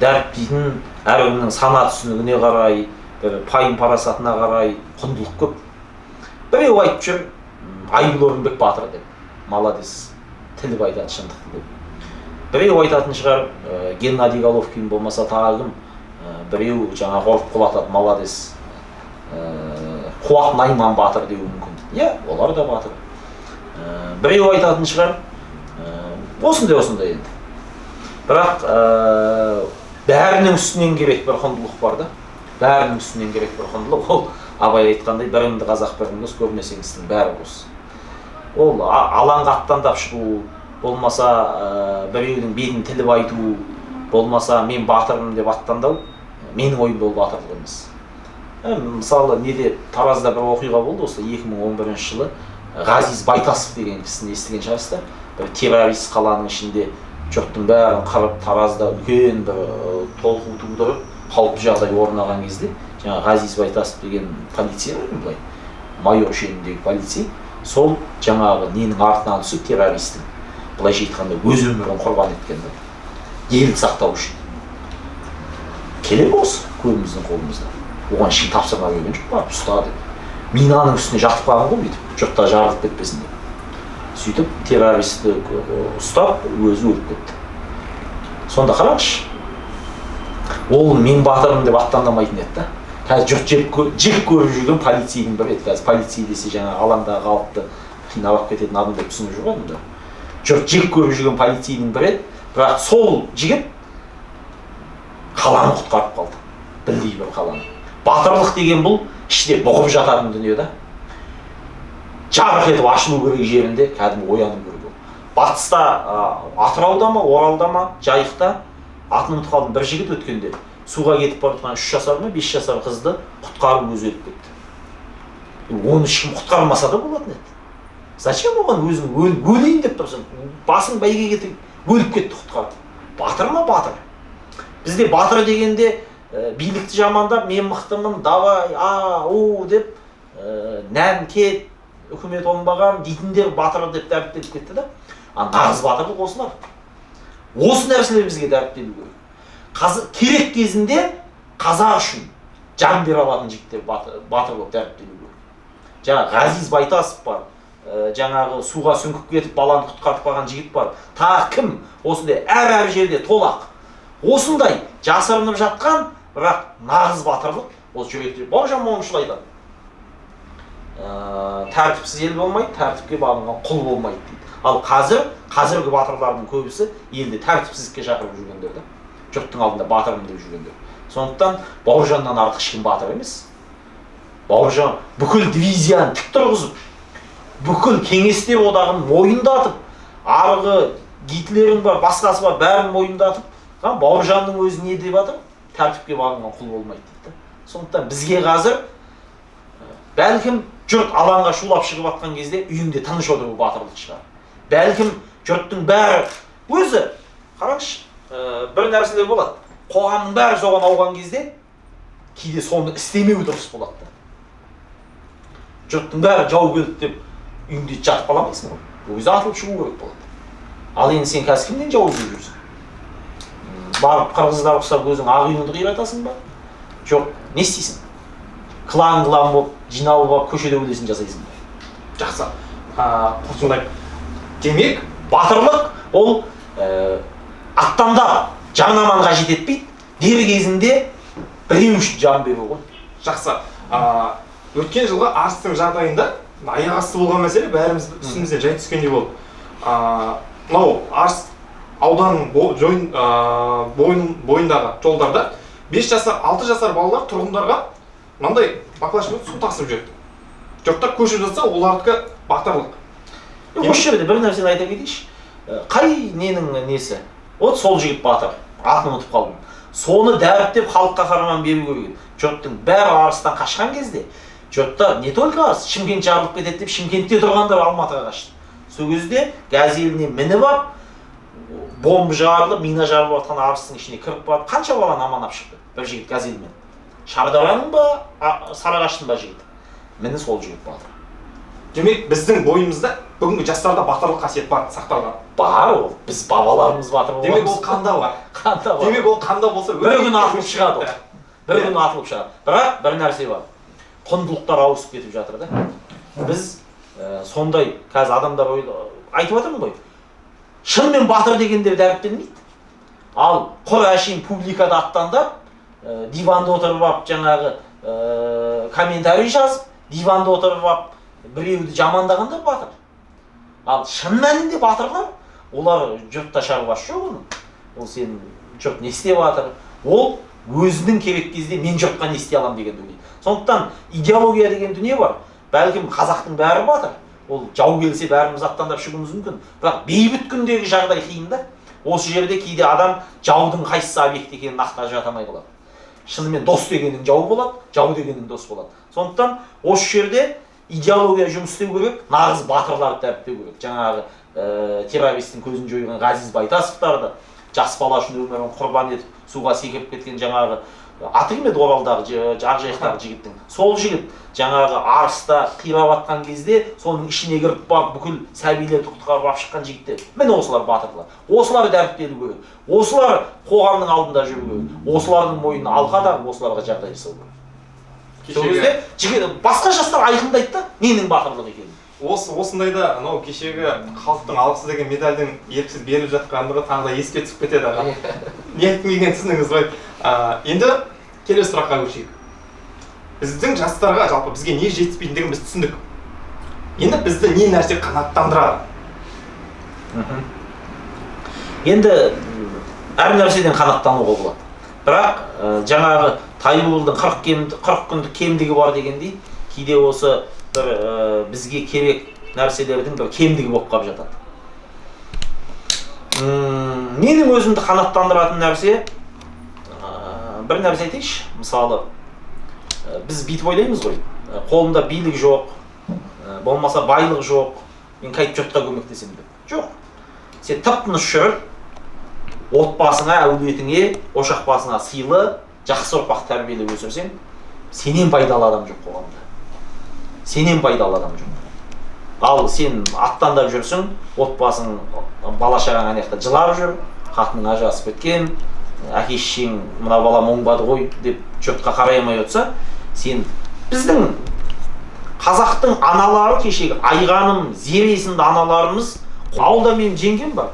дәріптейтін әркімнің сана түсінігіне қарай, бір пайым парасатына қарай құндылық көп. Біреу айтып жүр, Айгүл Орынбек батыр деп, молодец, тіліп айтады шындықты деп. Біреу айтатын шығар, Геннадий Головкин болмаса тағы кім, біреу жаңағы ұрып құлатады, молодец, Қуат Найман батыр деуі мүмкін. Иә, олар да батыр. Біреу айтатын шығар, осындай енді. Бірақ бәрінің үстінен керек бір құндылық бар да. Бәрінің үстінен керек бір құндылық. Ол Абай айтқандай, біріңді қазақ, біріңді дос, көрмесең істің бәрі бос. Ол алаңға аттандап шығу, болмаса біреудің бетін тіліп айту, болмаса мен батырмын деп аттандау, менің ойымда ол батырлық емес. Мысалы, неде Таразда бір оқиға болды, осы 2011 жылы Ғазиз Байтасов деген кісіні естіген шығарсыздар. Бір террорист қаланың ішінде жұрттың бәрін қырып, Таразда үлкен бір толқу тудырып, қауіпті жағдай орын алған кезде, жаңа Ғазиз Байтасов деген полицей бар ғой, былай майор шеніндегі полицей, сол жаңағы ненің артынан түсіп террористің, былайша айтқанда, өз өмірін құрбан еткен да, елді сақтау үшін. Келе осы көбіміздің қолымызда. Оған ешкім тапсырма берген жоқ, барып ұста деп. Минаның үстіне жатып қалған ғой бүйтіп, жұртта жарылып кетпесін деп. Сөйтіп террористі ұстап, өзі өліп кетті. Сонда қараңызшы, ол мен батырмын деп аттандамайтын еді да. Қазір жұрт жек көріп жүрген полицейдің бірі еді. Қазір полицей десе жаңағы алаңдағы халықты қинап алып кететін адам деп түсініп жүр ғой адамдар. Жұрт жек көріп жүрген полицейдің бірі еді, бірақ сол жігіт қаланы құтқарып қалды. Білдей бір қаланы. Батырлық деген бұл іште бұғып жататын дүние да. Жарқ етіп ашылу керек жерінде кәдімгі ояну керек ол. Батыста, Атырауда ма, Оралда ма, Жайықта, атын ұмытып қалдым, бір жігіт өткенде суға кетіп бара жатқан 3 жасар ма, 5 жасар қызды құтқарып өзі өліп кетті. Оны ешкім құтқармаса да болатын еді. Зачем оған өзің өлейін деп тұрсың? Басың бәйге кетіп өліп кетті құтқарып. Батыр ма, батыр? Бізде батыр дегенде билікті жамандап, мен мықтымын, давай, а, у деп, нән кет, үкімет оңбаған дейтіндер батыр деп дәріптеліп кетті да. А нағыз батырлық осылар. Осы нәрселер бізге дәріптелу керек. Керек кезінде қазақ үшін жан бере алатын жігіттер батыр болып дәріптелу керек. Жаңа Ғазиз Байтасов бар, жаңағы суға сүңгіп кетіп баланы құтқарып қалған жігіт бар. Тағы кім? Осындай әр жерде толақ. Осындай жасырынып жатқан, бірақ нағыз батырлық ол жүректе. Бауыржан Момышұлы айтады. Тәртіпсіз ел болмайды, тәртіпке бағынған құл болмайды дейді. Ал қазіргі батырлардың көбісі елді тәртіпсіздікке шақырып жүргендер да. Жұрттың алдында батырмын деп жүргендер. Сондықтан Бауыржаннан артық ешкім батыр емес. Бауыржан бүкіл дивизияны тік тұрғызып, бүкіл кеңестер одағын мойындатып, арғы Гитлерің бар, басқасы бар, бәрін мойындатып, Бауыржанның өзі не деп жатыр? Тәртіпке бағынған құл болмайды дейді. Сондықтан бізге қазір бәлкім жұрт алаңға шулап шығып жатқан кезде үйіңде тыныш отыру батырлық шығар. Бәлкім жұрттың бәрі өзі, қараңызшы, бір нәрселер болады. Қоғамның бәрі соған ауған кезде кейде соны істемеу дұрыс болады да. Жұрттың бәрі жау келді деп үйіңде жатып қала алмайсың ғой. Ол кезде атылып шығу керек болады. Ал енді сен қазір кімнен жау іздеп жүрсің? Барып қырғыздар ұқсап өзің ақ үйіңді қиратасың ба? Жоқ, не істейсің? Клан-клан болып жиналып алып көшеде өлесін жасайсың ба? Жақсы. Қорытындылайық. Демек, батырлық ол аттандап жарнаманы қажет етпейді, дер кезінде біреу үшін жан беру ғой. Жақсы. Өткен жылғы Арыстың жағдайында аяқ асты болған мәселе бәріміз үстімізден жай түскендей болды. Мынау Арыс ауданының бойындағы жолдарда 5 жасар, 6 жасар балалар тұрғындарға мынандай баклажкамен су тасып жүрді. Жұрттар көшіп жатса, олардікі батырлық. Осы жерде бір нәрсені айта кетейінші. Қай ненің несі? Вот сол жігіт батыр, атын ұмытып қалдым. Соны дәріптеп халыққа қаһарман беру керек еді. Жұрттың бәрі Арыстан қашқан кезде, жұртта не только Арыс, Шымкент жарылып кетеді деп Шымкентте тұрғандар Алматыға қашты. Сол кезде газеліне мініп алып, бомба жарылып, мина жарылып жатқан Арыстың ішіне кіріп барып, қанша баланы аман алып шықты бір жігіт газельмен. Шардараның ба, Сарыағаштың ба жігіті? Міне сол жігіт батыр. Демек, біздің бойымызда бүгінгі жастарда батырлық қасиет бар, сақталған. Бар ол. Біз бабаларымыз батыр болғанбыз. Демек, ол қанда бар. Қанда бар. Демек, ол қанда болса, бір күні атылып шығады ол. Бір күні атылып шығады. Бірақ бір нәрсе бар. Құндылықтар ауысып кетіп жатыр да. Біз сондай қазір адамдар айтып жатырмын ғой. Шынымен батыр дегендер дәріптелмейді. Ал құр әшейін публикада аттандап, диванда отырып алып жаңағы комментарий жазып, диванда отырып алып біреуді жамандағандар батыр. Ал шын мәнінде батырлар, олар жұртта шаруасы жоқ оның. Ол сен жұрт не істеп жатыр, ол өзінің керек кезде мен жұртқа не істей аламын деген дүние. Сондықтан идеология деген дүние бар. Бәлкім қазақтың бәрі батыр. Ол жау келсе бәріміз аттандап шығуымыз мүмкін. Бірақ бейбіт күндегі жағдай қиын да. Осы жерде кейде адам жаудың қайсысы объект екенін нақты ажырата алмай қалады. Шынымен дос дегенің жау болады, жау дегенің дос болады. Сондықтан осы жерде идеология жұмыс істеу керек, нағыз батырларды дәріптеу керек. Жаңағы террористтің көзін жойған Ғазиз Байтасовтарды, жас бала үшін өмірін құрбан етіп суға секіріп кеткен жаңағы аты кім еді Оралдағы Ақжайықтағы жігіттің. Сол жігіт жаңағы Арыста қирап атқан кезде соның ішіне кіріп барып бүкіл сәбилерді құтқарып алып шыққан жігіттер. Міне осылар батырлар. Осылар дәріптелу керек. Осылар қоғамның алдында жүру керек. Осылардың мойнына алқа тағып, осыларға жағдай жасау керек. Сол кезде жігіт басқа жастар айқындайды да ненің батырлық екенін. Осындайда анау кешегі халықтың алғысы деген медальдің еріксіз беріліп жатқандығы тағы да еске түсіп кетеді аға. Не айтқым келгенін түсіндіңіз ғой. Енді келесі сұраққа көшейік. Біздің жастарға жалпы бізге не жетіспейтіндігін біз түсіндік. Енді бізді не нәрсе қанаттандырады? Енді әр нәрседен қанаттануға болады. Бірақ жаңағы Тайбурылдың 40 күндік кемдігі бар дегендей, кейде осы бір бізге керек нәрселердің бір кемдігі болып қалып жатады. Менің өзімді қанаттандыратын нәрсе, бір нәрсе айтайыншы. Мысалы, біз бүйтіп ойлаймыз ғой, қолымда билік жоқ, болмаса байлық жоқ, мен қайтып жұртқа көмектесемін деп. Жоқ. Сен тып-тыныш жүріп, отбасыңа, әулетіңе, ошақ басыңа сыйлы, жақсы ұрпақ тәрбиелеп өсірсең, сенен пайдалы адам жоқ қоғамда. Сенен пайдалы адам жоқ. Ал сен аттандап жүрсің, отбасың, бала шағаң ана жақта жылап жүр, қатының ажырасып кеткен, әке шешең мына балам оңбады ғой деп жұртқа қарай алмай отырса, сен біздің қазақтың аналары кешегі Айғаным, Зере есімді аналарымыз, ауылда менің жеңгем бар,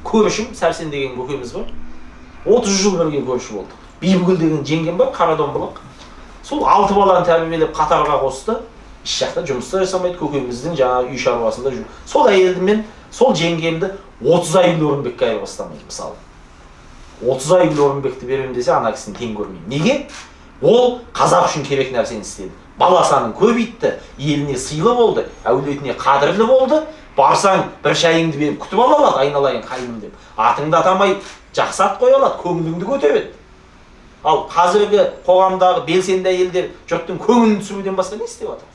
көршім Сәрсен деген көкеміз бар, 30 жыл бірге көрші болдық. Бибігүл деген жеңгем бар, Қарадомбылық. Сол 6 баланы тәрбиелеп қатарға қосты. Еш жақта жұмыс та жасамайды, көкеміздің жаңағы үй шаруасында жүр. Сол әйелді мен, сол жеңгемді 30 Айгүл Орынбекке айырбастамаймын мысалы. 30 Айгүл Орынбекті беремін десе, ана кісіні тең көрмеймін. Неге? Ол қазақ үшін керек нәрсені істеді. Бала санын көбейтті, еліне сыйлы болды, әулетіне қадірлі болды. Барсаң бір шайыңды беріп күтіп ала алады, айналайын қайным деп. Атыңды атамай жақсы ат қоя алады, көңіліңді көтереді. Ал қазіргі қоғамдағы белсенді әйелдер жұрттың көңілін түсіруден басқа не істеп жатыр?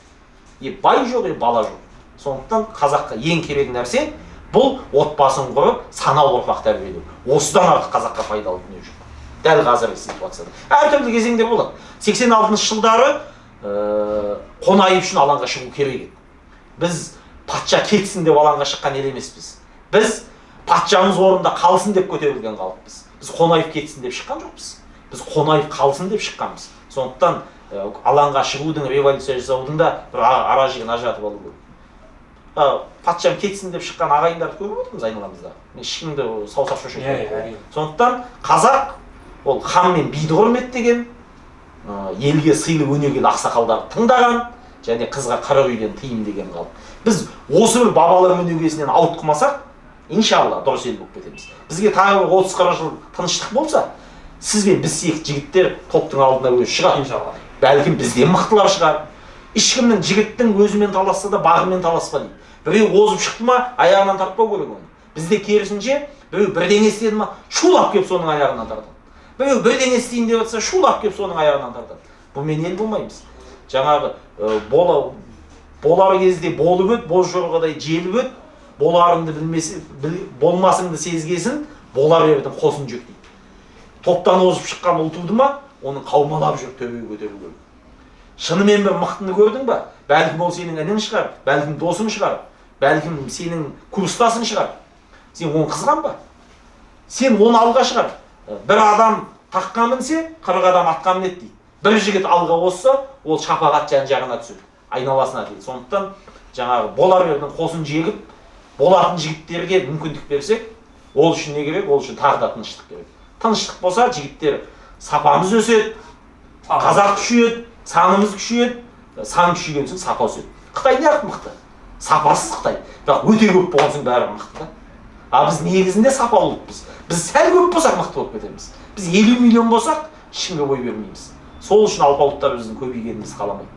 Е бай жоқ, е бала жоқ. Сондықтан қазаққа ең керек нәрсе бұл отбасын құрып, саналы ұрпақ тәрбиелеу. Осыдан артық қазаққа пайдалы дүние жоқ. Дәл қазіргі ситуацияда. Әртүрлі кезеңдер болады. 86 жылдары Қонаев үшін алаңға шығу керек еді. Біз патша кетсін деп алаңға шыққан ел емеспіз. Біз патшамыз орнында қалсын деп көтерілген халықпыз. Біз Қонаев кетсін деп шыққан жоқпыз. Біз Қонаев қалсын деп шыққанбыз. Сондықтан алаңға шығудың, революция жасаудың да бір ара жігін ажыратып алу керек. Патшам кетсін деп шыққан ағайындарды көріп отырмыз айналамызда. Мен ешкімді саусақ шошытпаймын. Сондықтан қазақ ол хан мен биді құрметтеген, елге сыйлы өнегелі ақсақалдарды тыңдаған және қызға қырық үйден тыйым деген халық. Біз осы бір бабалар өнегесінен ауытқымасақ, иншалла дұрыс ел болып кетеміз. Бізге тағы бір 30-40 жыл тыныштық болса, сіз бен біз сияқты жігіттер топтың алдына өзі шығады. Иншалла. Бәлкім бізден мықтылар шығар. Ешкімнің жігіттің өзімен таласса да бағымен таласпа дейді. Біреу озып шықты ма, аяғынан тартпау керек оны. Бізде керісінше, біреу бірдеңе істеді ма, шулап келіп соның аяғынан тартады. Біреу бірдеңе істейін деп жатса, шулап келіп соның аяғынан тартады. Бұнымен ел болмаймыз. Жаңағы болар кезде болып өт, боз жорғадай желіп өт, боларыңды білмесе, болмасыңды сезгесін, болар ердің қосын жек дейді. Топтан озып шыққан ұл туды ма, оның қаумалап жүріп төбеге көтеру керек. Шынымен бір мықтыны көрдің ба? Бәлкім ол сенің інің шығар, бәлкім досың шығар, бәлкім сенің курстасың шығар. Сен оны қызғанба. Сен оны алға шығар. Бір адам таққа мінсе, 40 адам атқа мінеді дейді. Бір жігіт алға қосса, ол шапағат жан жағына түседі, айналасына дейді. Сондықтан жаңағы болар ердің қосын жегіп, болатын жігіттерге мүмкіндік берсек, ол үшін не керек? Ол үшін тағы да тыныштық керек. Тыныштық болса, жігіттер сапамыз өседі, қазақ күшейеді, санымыз күшейеді, сан күшейген соң сапа өседі. Қытай неғып мықты? Сапасыз Қытай. Бірақ өте көп болған соң бәрі мықты да. А біз негізінде сапалы ұлтпыз. Біз сәл көп болсақ мықты болып кетеміз. Біз 50 миллион болсақ, ешкімге бой бермейміз. Сол үшін алпауыттар біздің көбейгенімізді қаламайды.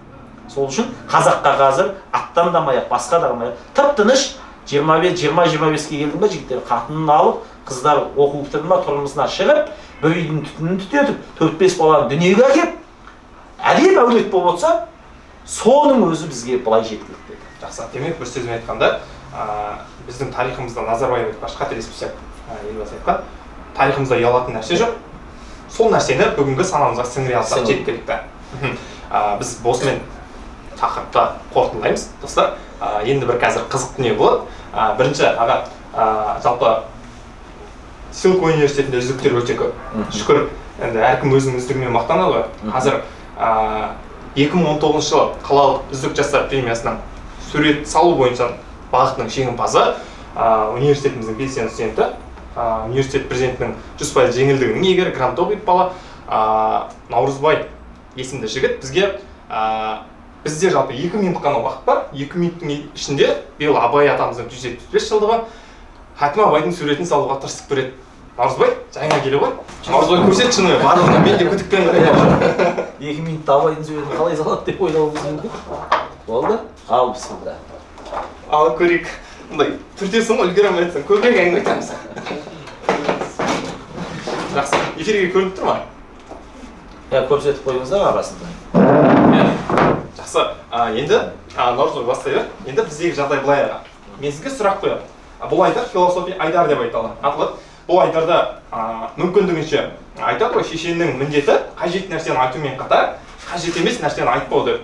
Сол үшін қазаққа қазір аттандамай-ақ, басқа да қылмай-ақ, тып-тыныш 20-25-ке келдің ба, жігіттер қатынын алып, қыздар оқу бітірді ма, тұрмысына шығып, бір үйдің түтінін түтетіп, 4-5 баланы дүниеге әкеп, әдемі әулет болып отырса, соның өзі бізге былай жеткілікті. Жақсы, демек бір сөзбен айтқанда, біздің тарихымызда Назарбаев айтпақшы, қателеспесем, елбасы айтқан, тарихымызда ұялатын нәрсе жоқ. Сол нәрсені бүгінгі санамызға сіңіре алсақ жеткілікті. Біз осымен тақырыпты қорытындылаймыз, достар. Енді бір қазір қызық дүние болады. Бірінші, аға, жалпы Силко университетінде үздіктер өте көп. Шүкір, енді әркім өзінің үздігімен мақтанады ғой. Қазір 2019 жылы қалалық үздік жастар премиясының сурет салу бойынша бағытының жеңімпазы, университетіміздің белсенді студенті, университет президентінің 100% жеңілдігінің иегері, грант оқиды бала, Наурызбай есімді жігіт бізге, бізде жалпы 2 минут қана уақыт бар. 2 минуттың ішінде биыл Абай атамыздың 175 жылдығы, Хәкім Абайдың суретін салуға тырысып көреді. Наурызбай, жаңа келе ғой. Наурызбай, көрсетші шынымен барлығына, мен де күдікпен қараймын. 2 минутта Абайдың суретін қалай салады деп ойлауыңыз мүмкін. Болды, ал бісміллә. Ал көрейік. Мындай түртесің ғой, үлгере алмай жатсаң, көбірек әңгіме айтамыз. Жақсы, эфирге көрініп тұр ма? Иә, көрсетіп қойыңыздар арасында. Иә. Жақсы, енді Наурызбай, бастай бер. Енді біздегі жағдай былай, аға. Мен сізге сұрақ қоямын. Бұл айдар философия айдар деп аталады. Бұл айдарда мүмкіндігінше айтады ғой, шешеннің міндеті қажет нәрсені айтумен қатар қажет емес нәрсені айтпау деп.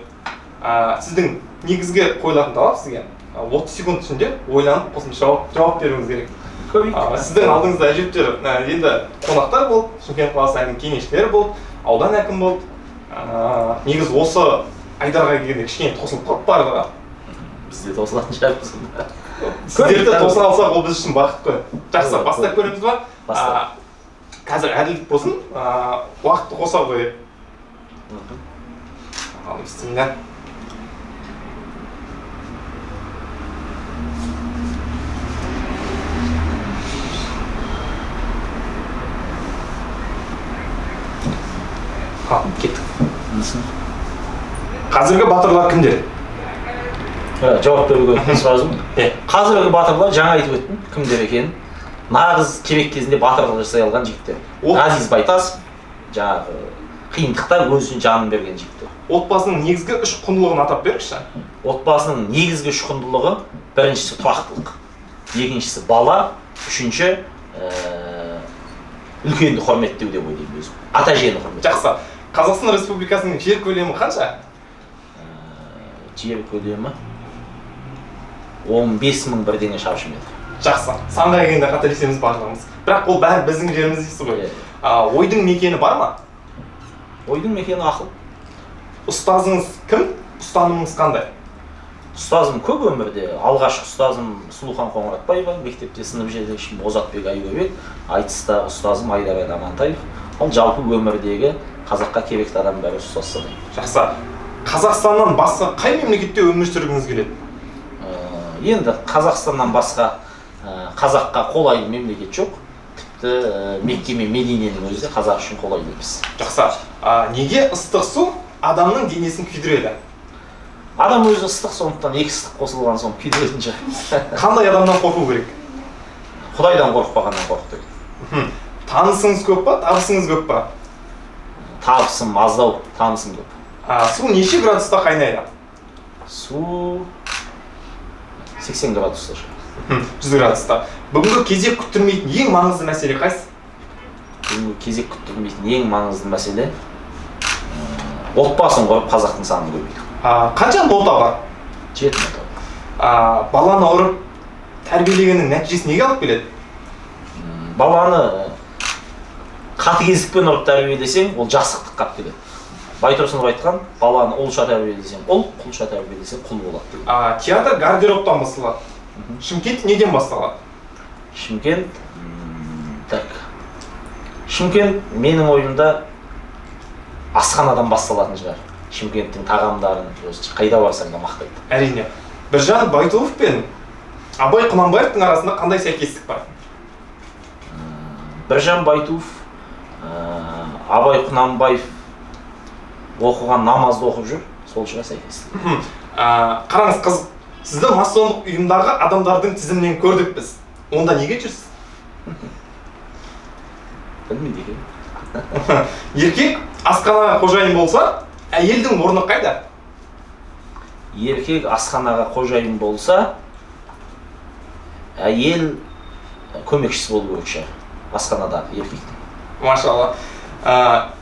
Сіздің негізгі қойылатын талап сізге 30 секунд ішінде ойланып қосымша жауап беруіңіз керек. Көрейік. Сіздің алдыңызда әжептәуір енді қонақтар болды, Шымкент қаласы әкімінің кеңесшілері болды, аудан әкімі болды. Негізі осы айдарға келгенде кішкене тосылып қалып барлығы. Біз де тосылатын шығармыз. Сіздерді тоса алсақ, ол біз үшін бақыт қой. Жақсы, бастап көреміз ба? Бастап. Қазір әділдік болсын, уақытты қоса қояйық. Ал, бісміллә. Ал, кеттік. Қазіргі батырлар кімдер? Жауап беруге сразу. Иә. Қазіргі батырлар, жаңа айтып өттім, кімдер екенін. Нағыз керек кезінде батырлық жасай алған жігіттер. Ғазиз Байтасов, жаңағы қиындықта өз үшін жанын берген жігіттер. Отбасының негізгі үш құндылығын атап беріңізші. Отбасының негізгі үш құндылығы: біріншісі тұрақтылық, екіншісі бала, үшінші үлкенді құрметтеу деп ойлаймын өзім. Ата әжені құрметтеу. Жақсы. Қазақстан Республикасының жер көлемі қанша? Жер көлемі 15 000 бірдеңе шаршы метр. Жақсы. Санға келгенде қателесеміз барлығымыз. Бірақ ол бәрі біздің жеріміз дейсіз ғой. Иә. Ойдың мекені бар ма? Ойдың мекені ақыл. Ұстазыңыз кім? Ұстанымыңыз қандай? Ұстазым көп өмірде. Алғашқы ұстазым Сұлухан Қоңыратбаева, мектепте сынып жетекшім Озатбек Айгөбек, айтыстағы ұстазым Айдарбек Амантаев. Ал жалпы өмірдегі қазаққа керекті адам бәрі ұстаз санаймын. Жақсы. Қазақстаннан басқа қай мемлекетте өмір сүргіңіз келеді? Енді Қазақстаннан басқа қазаққа қолайлы мемлекет жоқ. Тіпті Мекке мен Мединенің өзі де қазақ үшін қолайлы емес. Жақсы. Неге ыстық су адамның денесін күйдіреді? Адам өзі ыстық, сондықтан екі ыстық қосылған соң күйдіретін шығар. Қандай адамнан қорқу керек? Құдайдан қорықпағаннан қорық деген. Танысыңыз көп па, табысыңыз көп па? Табысым аздау, танысым көп. Су неше градуста қайнайды? Су 80 градуста шығар. 100 градуста. Бүгінгі кезек күттірмейтін ең маңызды мәселе қайсы? Бүгінгі кезек күттірмейтін ең маңызды мәселе отбасын құрып қазақтың санын көбейту. Қанша нота бар? 7 нота. Баланы ұрып тәрбиелегеннің нәтижесі неге алып келеді? Баланы қатыгездікпен ұрып тәрбиелесең, ол жасықтыққа алып келеді. Байтұрсынов айтқан, баланы ұлша тәрбиелесең ұл, құлша тәрбиелесең құл болады деген. Театр гардеробтан басталады. Шымкент неден басталады? Шымкент, так. Шымкент менің ойымда асханадан басталатын шығар. Шымкенттің тағамдарын өзі қайда барсаң да мақтайды. Әрине. Біржан Байтуов пен Абай Құнанбаевтың арасында қандай сәйкестік бар? Біржан Байтуов, Абай Құнанбаев оқыған намазды оқып жүр, сол шығар сәйкестік. Қараңыз, қыз, сізді масондық ұйымдағы адамдардың тізімінен көрдік біз. Онда неге жүрсіз? Білмейді екенмін. Еркек асханаға қожайын болса, әйелдің орны қайда? Еркек асханаға қожайын болса, әйел көмекшісі болу керек шығар асханадағы еркектің. Машалла.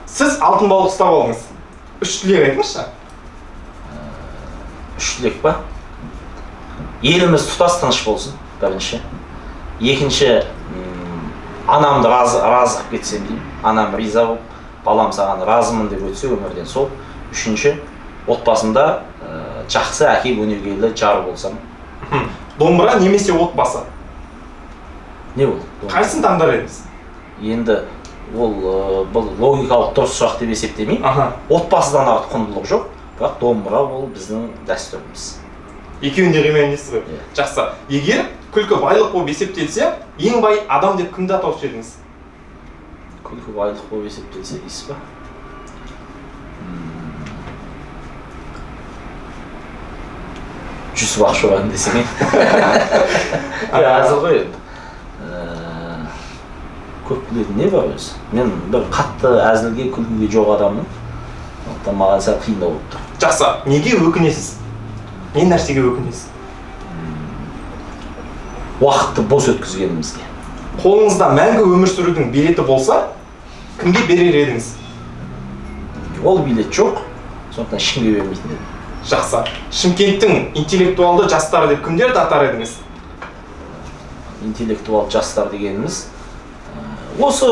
Сіз алтын балық ұстап алыңыз. 3 тілек айтыңызшы. 3 тілек па? Еліміз тұтас тыныш болсын, бірінші. Екінші, анамды разы қылып кетсем деймін. Анам риза болып, балам саған разымын деп өтсе өмірден сол. Үшінші, отбасымда жақсы әке өнегелі жар болсам. Домбыра немесе отбасы? Не ол? Қайсысын таңдар едіңіз? Енді ол бұл логикалық дұрыс сұрақ деп есептемеймін. Отбасыдан артық құндылық жоқ, бірақ домбыра ол біздің дәстүріміз. Екеуін де қимаймын дейсіз ғой. Иә. Жақсы. Егер күлкі байлық болып есептелсе, ең бай адам деп кімді атаушы едіңіз? Күлкі байлық болып есептелсе дейсіз ба? Жүсіп Ақшоран десең, е, әзіл ғой енді. Көп білетін не бар өзі? Мен бір қатты әзілге, күлкіге жоқ адаммын, сондықтан маған сәл қиындау болып тұр. Жақсы, неге өкінесіз? Не нәрсеге өкінесіз? Уақытты бос өткізгенімізге. Қолыңызда мәңгі өмір сүрудің билеті болса, кімге берер едіңіз? Ол билет жоқ, сондықтан ешкімге бермейтін едім. Жақсы. Шымкенттің интеллектуалды жастары деп кімдерді атар едіңіз? Интеллектуал жастар дегеніміз, осы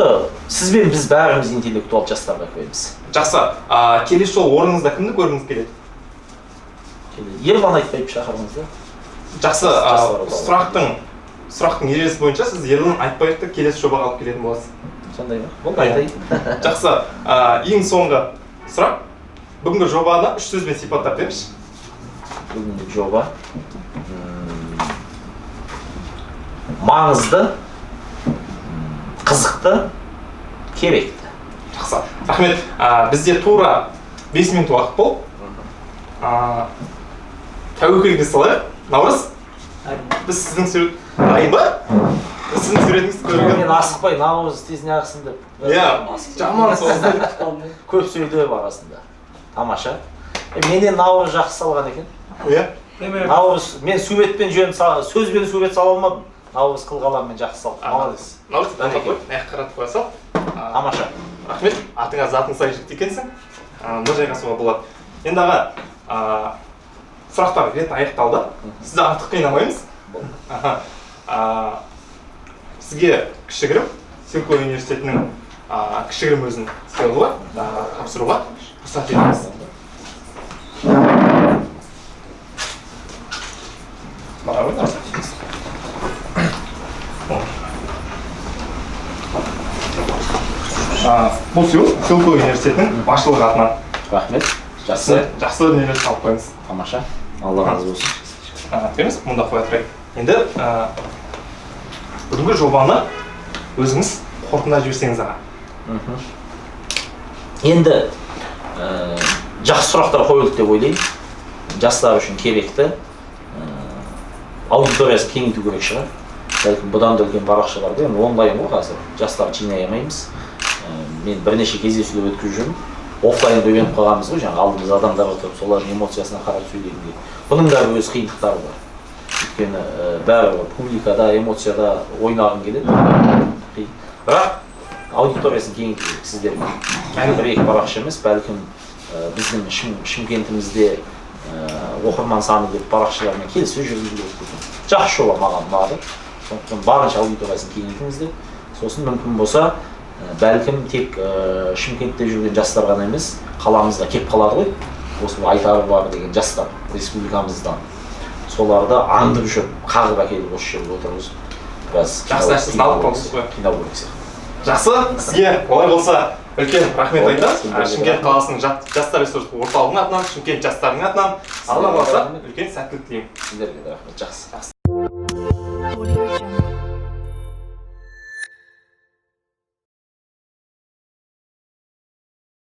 сіз бен біз бәріміз интеллектуал жастарға кіреміз. Жақсы. Келесі жолы орныңызда кімді көргіңіз келеді? Ерлан Айтбаев шақырыңыз да. Жақсы, Жастар орталығы. сұрақтың ережесі бойынша сіз Ерлан Айтбаевты келесі жобаға алып келетін боласыз. Сондай ма? Болды, айтайын. Жақсы. Ең соңғы сұрақ. Бүгінгі жобаны 3 сөзбен сипаттап беріңізші. Бүгінгі жоба маңызды, қызықты, керекті. Жақсы. Рахмет. Бізде тура 5 минут уақыт болды. Тәуекелге салайық. Наурыз, біз сіздің сурет... Айба? Біз сіздің суретіңізді көрген. Мен асықпай, Наурыз тез неғылсын деп. Иә, жаман соғысты. Көп сөйлеп арасында. Тамаша. Менен Наурыз жақсы салған екен. Иә. Наурыз, мен суретпен жөн сөзбен сурет сала алмадым. Наурыз қылқаламмен жақсы салды. Молодец. Наурыз, мына қой, мына жаққа қаратып қоя сал. Тамаша. Рахмет. Атыңа затың сай жігіт екенсің. Мына жайғасуға болады. Енді аға, сұрақтар рет аяқталды. Сізді артық қинамаймыз. Сізге кішігірім Силко университетінің кішігірім өзін сыйлығы тапсыруға рұқсат етіңіз. Бұл сыйлық Силко университетінің басшылығы атынан. Рахмет. Жақсы. Жақсы дүниелер салып қойыңыз. Тамаша. Алла разы болсын. Беріңіз, мұнда қоя тұрайық. Енді бүгінгі жобаны өзіңіз қорытындылап жіберсеңіз аға. Енді жақсы сұрақтар қойылды деп ойлаймын. Жастар үшін керекті. Аудиториясын кеңейту керек шығар. Бәлкім бұдан да үлкен парақшалар да, енді онлайн ғой қазір. Жастарды жинай алмаймыз. Мен бірнеше кездесулер өткізіп жүрмін. Офлайнда үйреніп қалғанбыз ғой, жаңағы алдымызда адамдар отырып, солардың эмоциясына қарап сөйлегенде. Бұның да өз қиындықтары бар. Өйткені бәрі публикада, эмоцияда ойнағың келеді. Қиын. Бірақ аудиториясын кеңейту керек сіздерге. Бір екі парақша емес, бәлкім біздің Шымкентімізде оқырман саны деп парақшалармен келіссөз жүргізу керек. Жақсы жоба маған ұнады. Сондықтан барынша аудиториясын кеңейтіңіздер. Сосын мүмкін болса, бәлкім тек Шымкентте жүрген жастар ғана емес, қаламызға келіп қалады ғой. Осы айтары бар деген жастар республикамыздан. Соларды аңдып жүріп, қағып әкеліп осы жерге отырғызып, біраз Жақсы нәрсесін алып қалдыңыз ғой. қинау керек сияқты. Жақсы, сізге олай болса үлкен рахмет Болды, айтамыз. сіздерге Шымкент рахмет. қаласының жастар ресурстық орталығының атынан, Шымкент жастарының атынан Сіздерге Алла қаласа рахмет. үлкен сәттілік тілеймін. Сіздерге де рахмет. Жақсы. Жақсы. Audio Jungle.